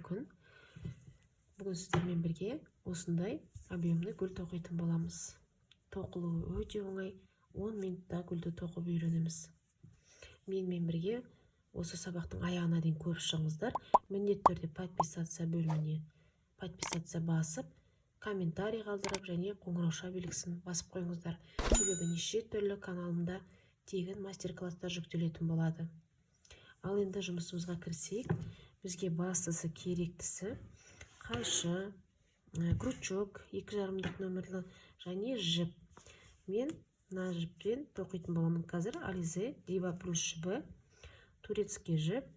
мүмкін. Бүгін сіздермен бірге осындай объемный гүл тоқитын боламыз. Тоқылуы өте оңай, 10 минутта гүлді тоқып үйренеміз. Менімен бірге осы сабақтың аяғына дейін көріп шығыңыздар. Міндетті түрде подписаться бөліміне подписаться басып, комментарий қалдырып және қоңырауша белгісін басып қойыңыздар. Себебі неше түрлі каналымда тегін мастер-класстар жүктелетін болады. Ал енді жұмысымызға кірісейік. Бізге бастысы, керектісі қайшы, крючок 2,5-дық нөмірлі және жіп. Мен мына жіппен тоқитын боламын қазір. Alize Diva Plus жібі, турецкий жіп,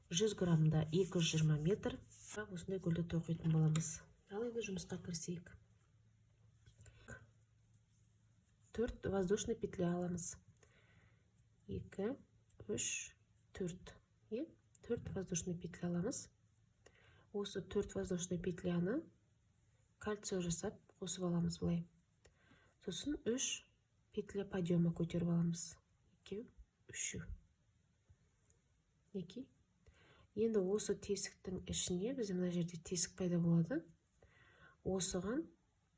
100 граммда 220 метр. Осындай гүлді тоқитын боламыз. Ал енді жұмысқа кірісейік. 4 воздушный петля аламыз. 2, 3, 4. 4 воздушный петля аламыз. Осы 4 воздушный петляны кольцо жасап қосып аламыз былай. Сосын 3 петля подъема көтеріп аламыз. 2, 3. 2. Енді осы тесіктің ішіне бізде мына жерде тесік пайда болады. Осыған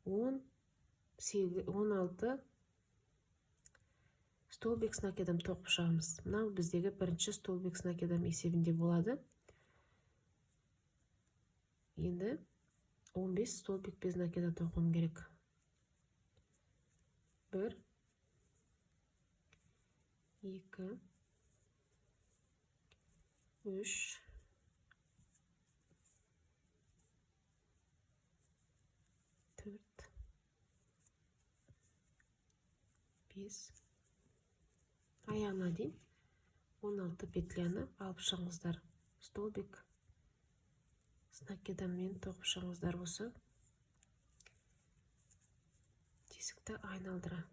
16 столбик с накидом тоқып шығамыз. Мынау біздегі бірінші столбик с накидом есебінде болады. Енді 15 столбик без накида тоқуым керек. 1, 2, 3, 4, 5, аяғына дейін 16 петляны алып шығыңыздар. Столбик с накидоммен тоқып шығыңыздар осы тесікті айналдыра.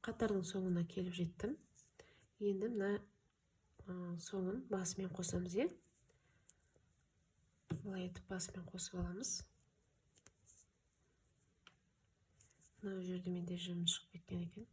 Қатардың соңына келіп жеттім. Енді мына соңын басымен қосамыз, е? Былай етіп басымен қосып аламыз. Мына жерде менде жібім шығып кеткен екен.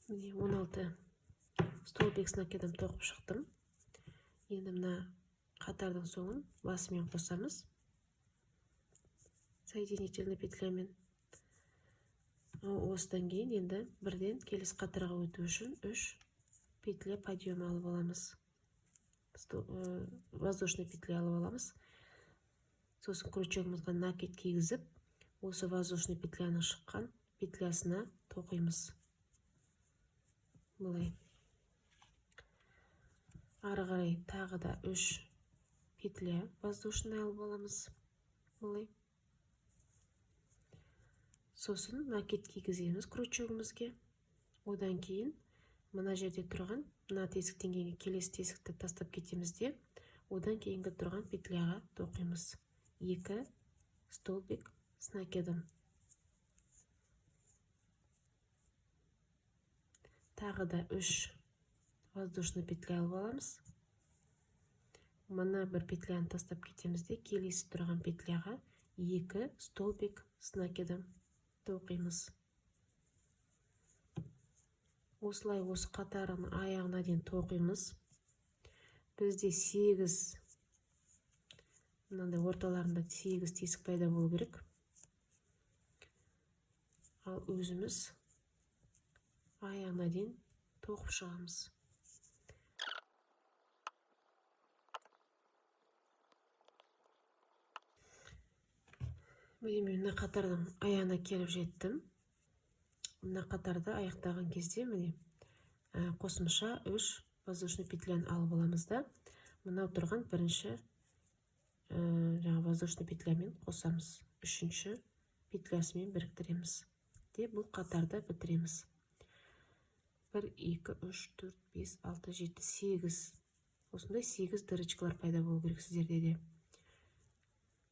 Міне 16 столбик с накидом тоқып шықтым. Енді мына қатардың соңын басымен қосамыз. Соединительный петлямен. Осыдан кейін енді бірден келесі қатарға өту үшін 3 петля подъем алып аламыз. Воздушный петля алып аламыз. Сосын крючогымызға накид кигізіп, осы воздушный петляның шыққан петлясына тоқимыз. Былай. Ары қарай тағы да 3 петля воздушный алып аламыз. Былай. Сосын накид кигіземіз крючогымызге. Одан кейін мына жерде тұрған мына тесіктен кейінгі келесі тесікті тастап кетеміз де, одан кейінгі тұрған петляға тоқимыз. 2 столбик с накидом. Тағы да 3 воздушный петля алып аламыз. Мына бір петляны тастап кетеміз де, келесі тұрған петляға 2 столбик с накидом тоқимыз. Осылай осы қатардың аяғына дейін тоқимыз. Бізде 8, мынандай орталарында 8 тесік пайда болу керек. Ал өзіміз аяғына дейін тоқып шығамыз. Міне мен мына қатардың аяғына келіп жеттім. Мына қатарды аяқтаған кезде міне қосымша 3 воздушный петляны алып аламыз да, мынау тұрған бірінші жаңа воздушный петлямен қосамыз. Үшінші петлясымен біріктіреміз. Де бұл қатарды бітіреміз. 1, 2, 3, 4, 5, 6, 7, 8 Осындай 8 дырочкалар пайда болу керек сіздерде де.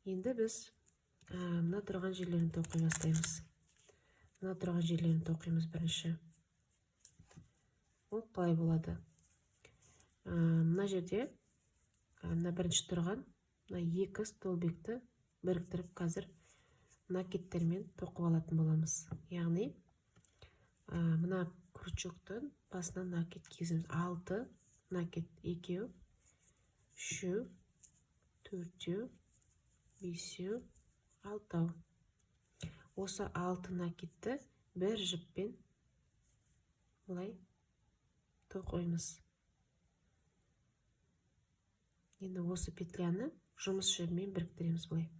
Енді біз мына тұрған жерлерін тоқи бастаймыз. Мына тұрған жерлерін тоқимыз бірінші. Ол қалай болады? Мына жерде мына бірінші тұрған мына 2 столбикті біріктіріп қазір накидтермен тоқып алатын боламыз. Яғни мына крючоктың басына накид кигіземіз. 6 накид, 2, 3, 4, 5, 6. Осы 6 накидті бір жіппен былай тоқимыз. Енді осы петляны жұмыс жібімен біріктіреміз былай.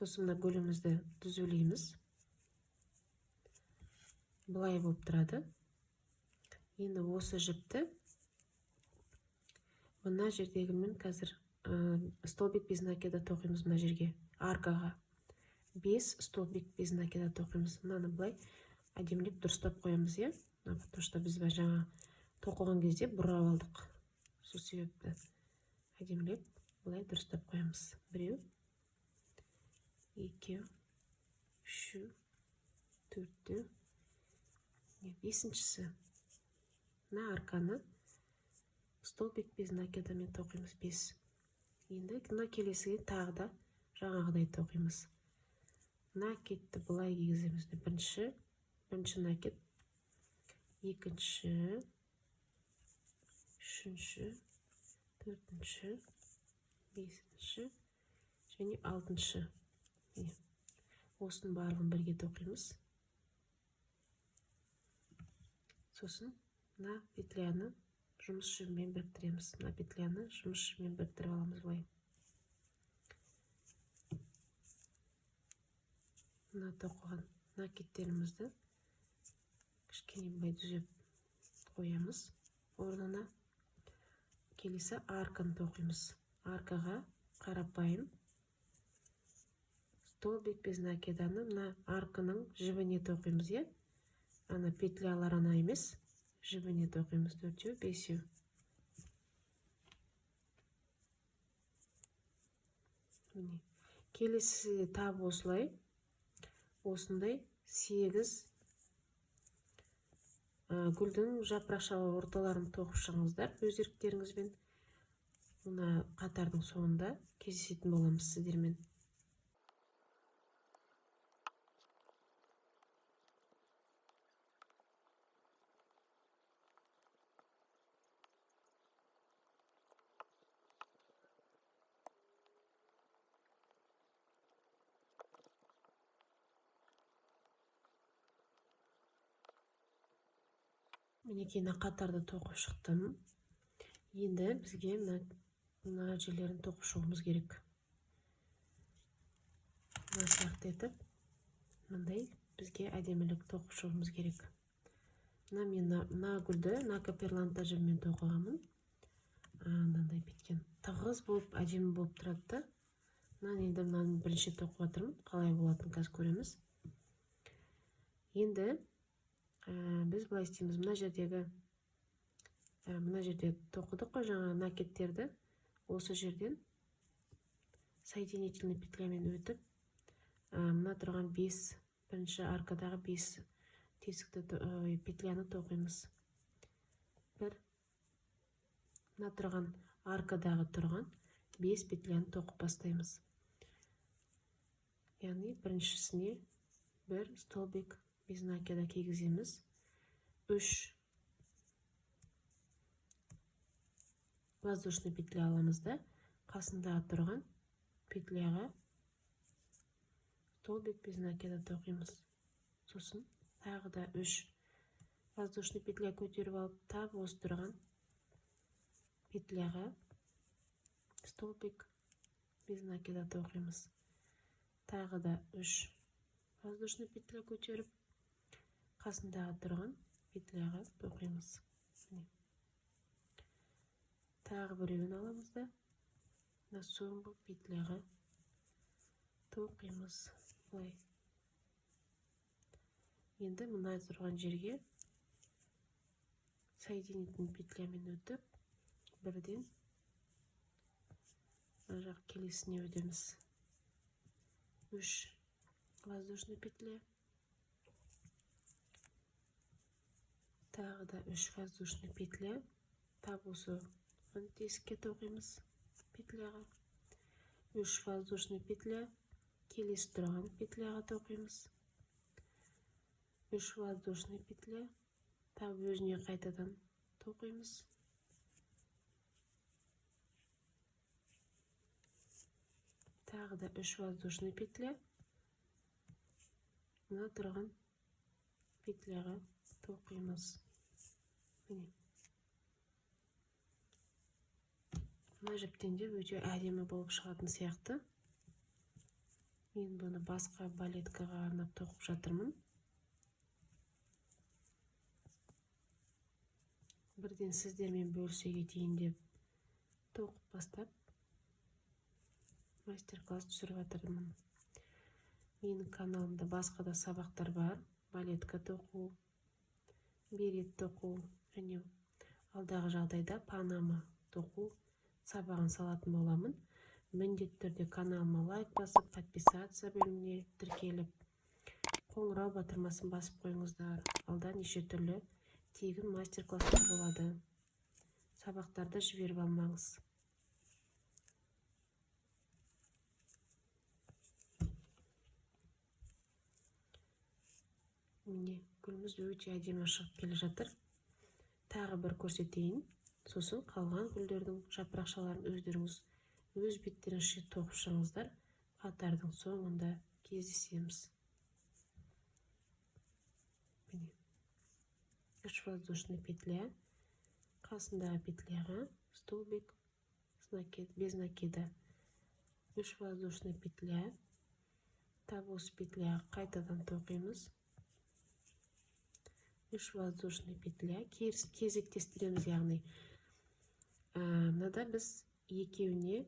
Сосын мына гүлімізді түзулейміз. Былай болып тұрады. Енді осы жіпті мына жердегімен қазір столбик без накида тоқимыз мына жерге, аркаға. 5 столбик без накида тоқимыз. Мынаны былай әдемілеп дұрыстап қоямыз, иә? Потому что біз жаңа тоқыған кезде бұрап алдық. Сол себепті әдемілеп былай дұрыстап қоямыз. 1, 2, 3, 4, 5-шісі. Мына арканы столбик без накидамен тоқимыз 5. Енді мына келесіге тағы да жаңағыдай тоқимыз. Накидті былай кигіземіз. Бірінші накид, екінші, үшінші, төртінші, бесінші және алтыншы. Осының барлығын бірге тоқимыз. Сосын мына петляны жұмыс жібімен біріктіреміз. Мына петляны жұмыс жібімен біріктіріп аламыз былай. Мына тоқыған накидтерімізді кішкене былай түзеп қоямыз орнына. Келесі арканы тоқимыз. Аркаға қарапайым столбик без накиданы мына арканың жібіне тоқимыз, иә? Ана петляларына емес, жібіне тоқимыз. 4, 5. Міне. Келесісі де тап осылай. Осындай 8 гүлдің жапырақшалар орталарын тоқып шығыңыздар өз еріктеріңізбен. Мына қатардың соңында кездесетін боламыз сіздермен. Мінекей, мына қатарды тоқып шықтым. Енді бізге мына жерлерін тоқып шығуымыз керек. Мына сияқты етіп мындай бізге әдемілік тоқып шығуымыз керек. Мына мен мына гүлді мына каперланта жібімен тоқығанмын. Мынандай біткен тығыз болып әдемі болып тұрады да. Мынаны енді мынаны бірінші тоқып жатырмын. Қалай болатынын қазір көреміз. Енді біз былай істейміз. Мына жердегі, мына жерде тоқыдық қой жаңа накидтерді. Осы жерден соединительный петлямен өтіп, мына тұрған 5, бірінші аркадағы 5 тесікті петляны тоқимыз. 1, мына тұрған аркадағы тұрған 5 петляны тоқып бастаймыз. Яғни біріншісіне 1 столбик без накида кигіземіз. 3 воздушный петля аламыз да, қасындағы тұрған петляға столбик без накида тоқимыз. Сосын тағы да 3 воздушный петля көтеріп алып, тап осы тұрған петляға столбик без накида тоқимыз. Тағы да 3 воздушный петля көтеріп, қасындағы тұрған петляға тоқимыз. Міне. Тағы біреуін аламыз да, мына соңғы петляға тоқимыз. Былай. Енді мына тұрған жерге Соединительный петлямен өтіп, бірден мына жақ келесіне өтеміз. 3 воздушный петля, тағы да 3 воздушный петля. Тап осы тесікке тоқимыз, петляға. 3 воздушный петля, келесі тұрған петляға тоқимыз. 3 воздушный петля, тап өзіне қайтадан тоқимыз. Тағы да 3 воздушный петля, мына тұрған петляға тоқимыз. Міне, мына жіптен де өте әдемі болып шығатын сияқты. Мен бұны басқа балеткаға арнап тоқып жатырмын. Бірден сіздермен бөлісе кетейін деп тоқып бастап мастер-класс түсіріп жатырмын. Менің каналымда басқа да сабақтар бар. Балетка тоқу, берет тоқу және алдағы жағдайда панама тоқу сабағын салатын боламын. Міндетті түрде каналыма лайк басып, подписаться бөліміне тіркеліп, қоңырау батырмасын басып қойыңыздар. Алда неше түрлі тегін мастер-класстар болады. Сабақтарды жіберіп алмаңыз. Міне, гүліміз өте әдемі шығып келе жатыр. Тағы бір көрсетейін. Сосын қалған гүлдердің жапырақшаларын өздеріңіз өз беттеріңізше тоқып шығыңыздар. Қатардың соңында кездесеміз. Міне, 3 воздушный петля, қасындағы петляға столбик без накида, 3 воздушный петля, тап осы петляға қайтадан тоқимыз. 3 воздушный петля, кезектестіреміз, яғни мынада біз екеуіне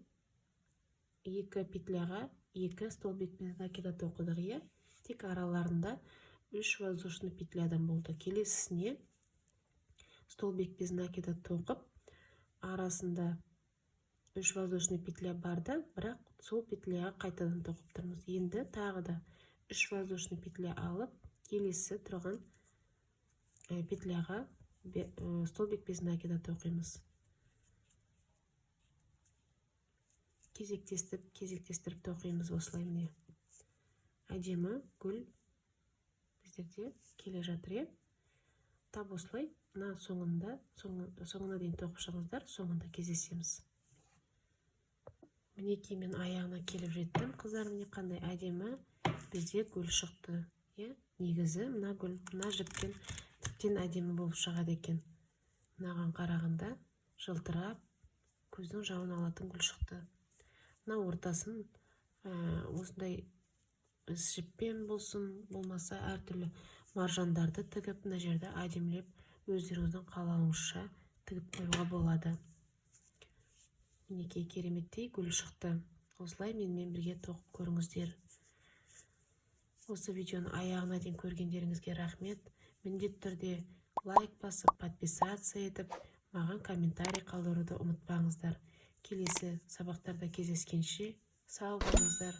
екі петляға екі столбик без накида тоқыдық, иә, тек араларында 3 воздушный петлядан болды. Келесісіне столбик без накида тоқып, арасында 3 воздушный петля барды, бірақ сол петляға қайтадан тоқып тұрмыз. Енді тағы да 3 воздушный петля алып, келесі тұрған петляға столбик без накида тоқимыз. Кезектестіріп, кезектестіріп тоқимыз осылай. Міне, әдемі гүл біздерде келе жатыр, иә. Тап осылай мына соңына дейін тоқып шығыңыздар, соңында кездесеміз. Мінекей, мен аяғына келіп жеттім, қыздар. Міне, қандай әдемі бізде гүл шықты, иә. Негізі мына гүл мына жіптен тіптен әдемі болып шығады екен. Мынаған қарағанда жылтырап көздің жауын алатын гүл шықты. Мына ортасын осындай жіппен болсын, болмаса әртүрлі маржандарды тігіп, мына жерді әдемілеп өздеріңіздің қалауыңызша тігіп қоюға болады. Мінекей, кереметтей гүл шықты. Осылай менімен бірге тоқып көріңіздер. Осы видеоны аяғына дейін көргендеріңізге рахмет. Міндетті түрде лайк басып, подписаться етіп, маған комментарий қалдыруды ұмытпаңыздар. Келесі сабақтарда кездескенше сау болыңыздар.